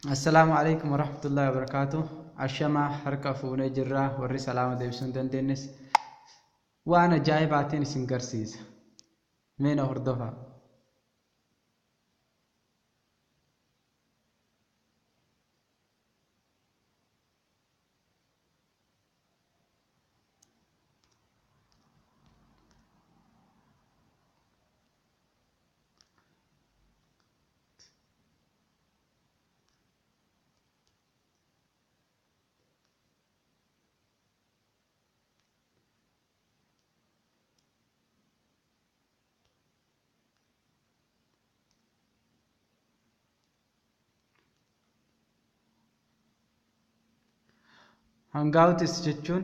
Assalaamu alaikum warahmatullahi wabarakaatu. Ashamaa, harka fuunee jirraa. Warri salaama deebisuu hin dandeenyes, waan ajaa'ibaatiin isin garsiisa. Mee na hordofaa. Hangouts jechuun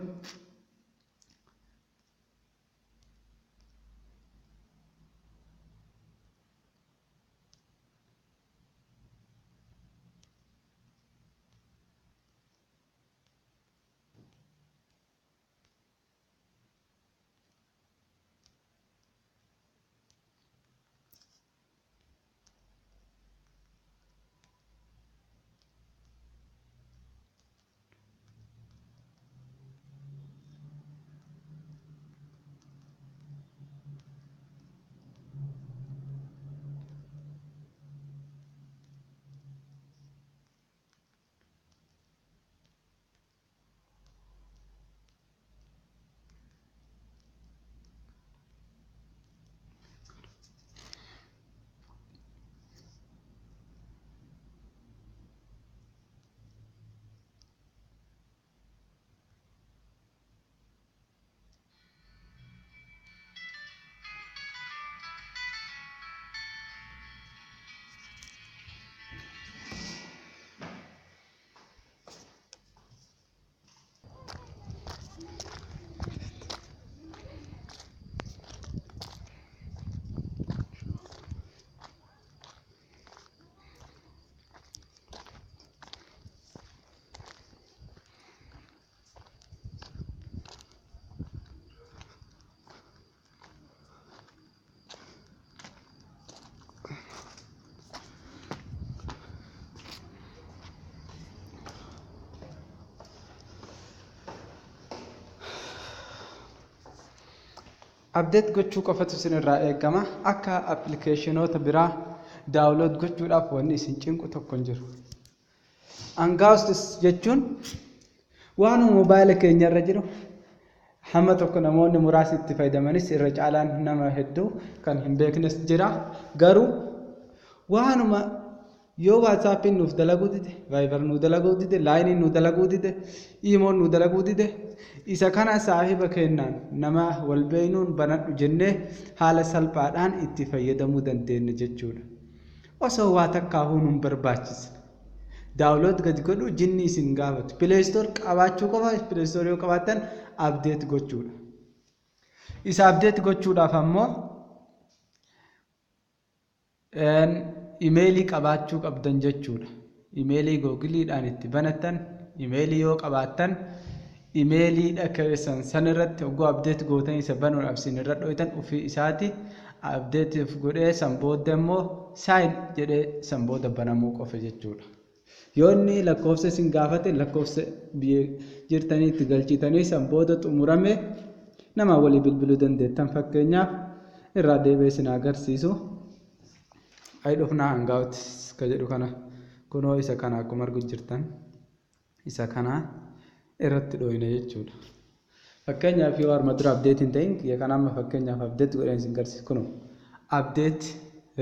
update gochuu qofatu isin irraa eegama. Akka appilikeeshinoota biraa download gochuudhaaf wanni isin cinqu tokko hin jiru. Hangouts jechuun waanuma moobaayila keenya irra jiru, hamma tokko namoonni muraasni itti fayyadamanis, irra caalaan nama hedduu kan hin beeknes jira. Garuu waanuma yoo WhatsAppiin nuuf dalaguu dide, Viber nu dalaguu dide, Lineiin nu dalaguu dide, Imoon nu dalaguu dide, isa kana saahiba kennaan, nama wal beeynuun banadhu jennee haala salphaadhaan itti fayyadamuu dandeenya jechuudha. Osoo waa takkaahuu nun barbaachisne. Download gadi godhu jinni isin gaafatu. Play Store qabaachuu qofa. Play Store yoo qabaattan update gochuudha. Isa update gochuudhaaf ammoo imeelii qabaachuu qabdan jechuudha. Imeelii Googleiidhaan itti banattan, imeelii yoo qabaattan, imeeliidha keessan san irratti hogguu update gootan, isa banuudhaaf isin irra dhoytan, ofii isaati update godhee, san booda immoo sign jedhee, san booda banamuu qofa jechuudha. Yoo inni lakkoofsa isin gaafate, lakkoofsa biyya jirtanii itti galchitanii, san booda xumurame, nama walii bilbiluu dandeettan. Fakkeenyaaf irraa deebi'ee isin agarsiisu. Ayi, dhufnaa Hangouts ka jedhu kana, kunoo isa kana akkuma argu jirtan, isa kana irratti dhooyne jechuudha. Fakkeenyaaf yoo arma dura update hin ta'in, kiyya kana amma fakkeenyaaf update godheen isin garsiisa. Kunoo update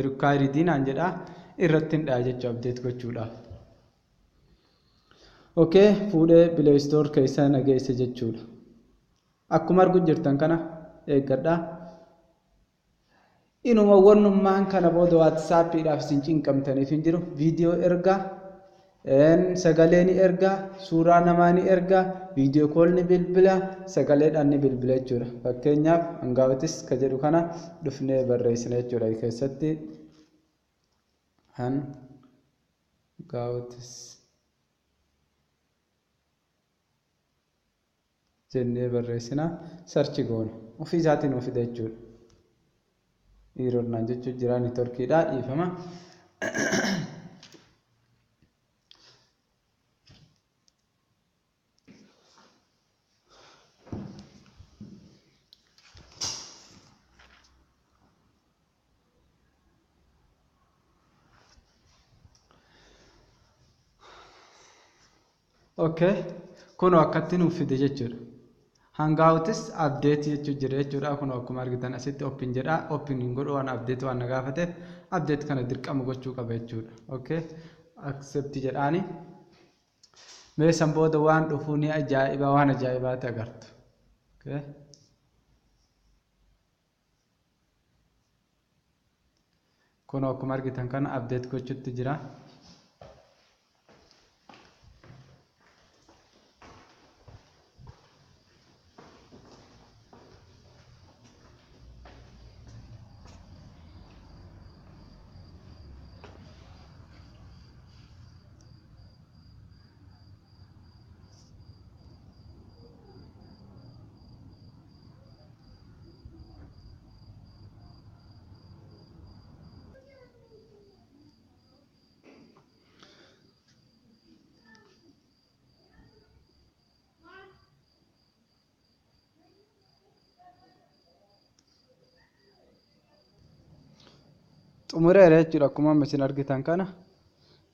required naan jedha, irratti hin dha'a jechuudha update gochuudhaaf. Okay, fuudhee Play Store keessa na geesse jechuudha. Akkuma argu jirtan kana, eeggadhaa. Inuma wannummaan kana booda WhatsAppiidhaaf isin cinqamtaniif hin jiru. Viidiyoo ergaa, sagalee ni ergaa, suuraa namaa ni ergaa, video call ni bilbila, sagaleedhaan ni bilbila jechuudha. Fakkeenyaaf Hangouts ka jedhu kana dhufnee barreessina jechuudha keessatti. Hangouts jennee barreessina, search goona. Ofii isaatiin nu fida jechuudha. Error naan jechuun jira, networkiidha, dhiifama. Okay. Kunoo akkatti nuuf fide jechuudha. Hangouts update jechuu jira jechuudha. Kunoo akkuma argitan asitti open jedha. Open hin godhu, waan update waan na gaafateef update kana dirqama gochuu qaba jechuudha. Okay. Accept jedhaani. Mee san booda waan dhufu ni ajaa'iba, waan ajaa'ibaati agartu. Okay. Kunoo akkuma argitan kana update gochuutti jira. Xumureera jechuudha, akkuma amma isin argitan kana.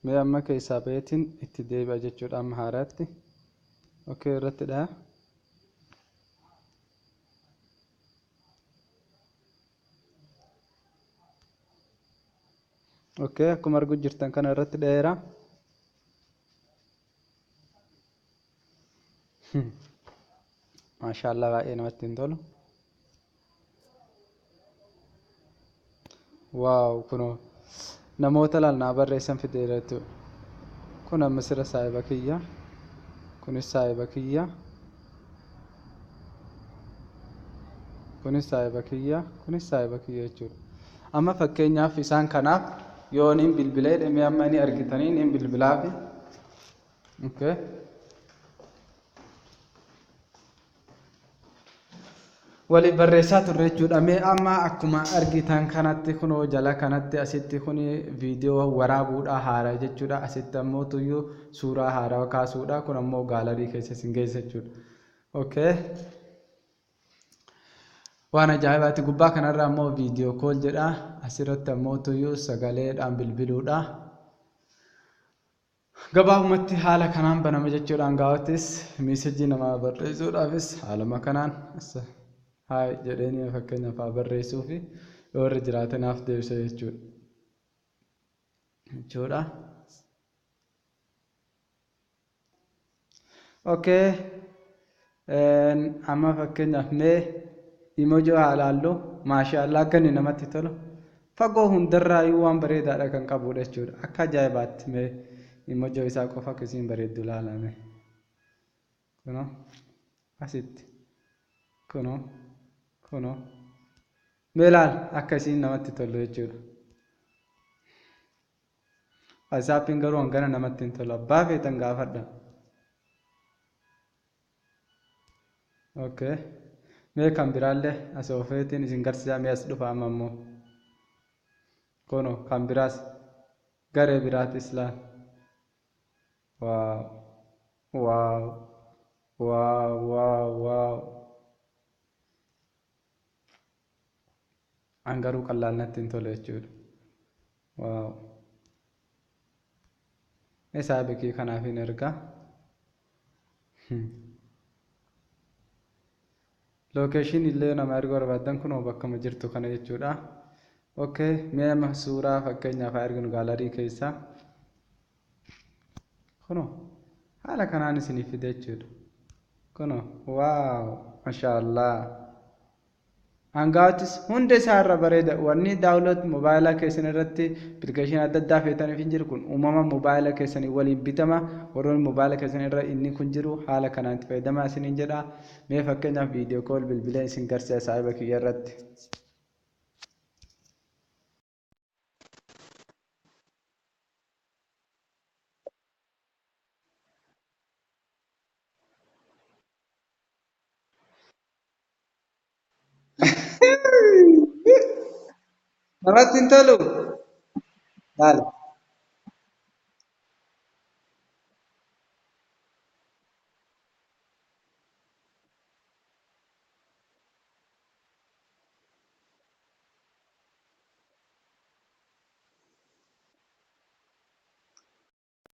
Mee amma keessaa baheetiin itti deebi'a jechuudha amma haaraatti. Okay, irratti dhaha. Okay, akkuma argu jirtan kana irratti dhaheera. Maashaallah, baay'ee namatti hin tolu. Wow, kunoo namoota laal naa barreessan fideera jechuudha. Kun amma sira saahiba kiyya. Kunis saahiba kiyya. Kunis saahiba kiyya. Kunis saahiba kiyya jechuudha. Amma fakkeenyaaf isaan kanaaf yoo niin bilbilee dhimee amma ni argitanii niin bilbilaafi. Okay. Waliif barreessaa turre jechuudha. Mee amma akkuma argitan kanatti kunoo jala kanatti asitti kun viidiyoo waraabuudha haaraa jechuudha. Asitti ammoo tuyyuu suuraa haaraa kaasuudha. Kun ammoo gallery keessa isin geessa jechuudha. Okay. Waan ajaa'ibaati. Gubbaa kanarra ammoo video call jedha. Asirratti ammoo tuyyuu sagaleedhaan bilbiluudha. Gabaabumatti haala kanaan banama jechuudha. Hangouts message namaa barreessuudhaafis haaluma kanaan hi jedheenii fakkeenyaaf haa barreessuu fi yoo irra jiraate naaf deebisa jechuudha. Jechuudha. Okay. Amma fakkeenyaaf mee emoji haa ilaallu. Maashaallah, akka inni namatti tolu. Fagoo hundarraayyuu waan bareedaadha kan qabudha jechuudha. Akka ajaa'ibaatti mee emoji isaa qofa akkasiin bareeddu ilaalame. Kunoo asitti. Kunoo kunoo. Mee ilaal akka isiin namatti tolu jechuudha. WhatsAppiin garuu hangana namatti hin tolu. Abbaa feetan gaafadha. Okay. Mee kan biraallee as oofeetiin isin garsiisaa, mee as dhufa amma immoo. Kunoo kan biraas garee biraatis laal. Wow. Wow. Wow wow wow. An garuu qallaal natti hin tole jechuudha. Wow. Isaa bikii kanaaf hin ergaa. Location illee nama erguu barbaaddan kunoo bakkuma jirtu kana jechuudha. Okay, mee amma suuraa fakkeenyaaf haa erginu gallery keessaa. Kunoo haala kanaan isiniif fide jechuudha. Kunoo wow, mashaallah. Hangouts hunda isaa irra bareeda. Wanni download mobaayilaa keessan irratti application adda addaa feetaniif hin jiru, kun uumama mobaayila keessanii waliin bitama. Warroonni mobaayila keessan irra inni kun jiru haala kanaan itti fayyadamaa isiniin jedha. Mee fakkeenyaaf video call bilbilee isin garsiisa saahiba kiyya irratti. Namatti hin tolu. Laala.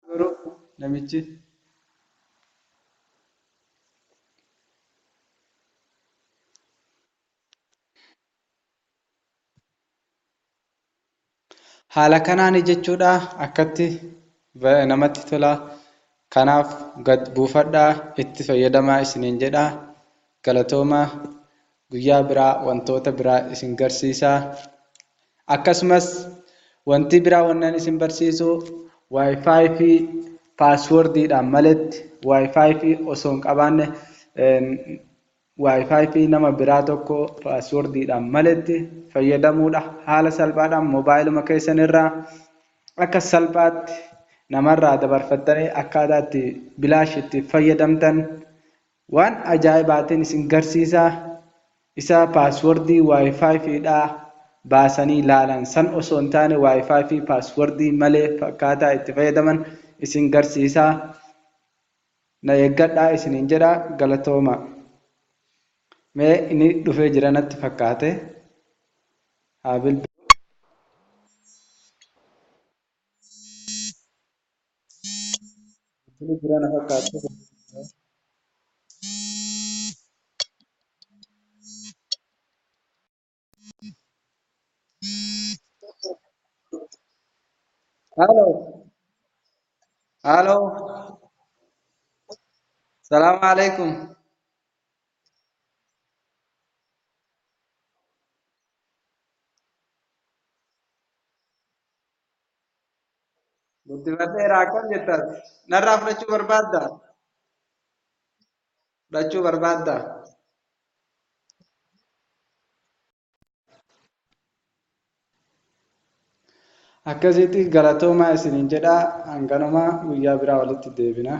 Garuu namichi Haala kanaan jechuudha, akkatti namatti tola. Kanaaf gad buufadhaa, itti fayyadamaa isiniin jedha. Galatooma, guyyaa biraa wantoota biraa isin garsiisaa. Akkasumas wanti biraa wannan isin barsiisu, WiFi fi passwordiidhaan maletti, WiFi fi osoo hin qabaanne, WiFi fi nama biraa tokko passwordiidhaan maletti fayyadamuudha. Haala salphaadhaan moobaayiluma keessan irraa akka salphaatti namarraa dabarfattanii akkaataa itti bilaash itti fayyadamtan waan ajaa'ibaatiin isin garsiisaa. Isa passwordii WiFi fiidhaa baasanii laalan san osoo hin taane, WiFi fi passwordii malee akkaataa itti fayyadaman isin garsiisaa. Na eeggadhaa isiniin jedha, galatooma. Mee inni dhufee jira natti fakkaate, haa bilbilu. Bilbilu jira na fakkaate. Halo. Halo. Salaamu alaikum. Guddifadheera, akkam jettas? Narraa fudhachuu barbaadda? Fudhachuu barbaadda? Akkasitti galatoomaa isiniin jedha, hanganuma, guyyaa biraa walitti deebina.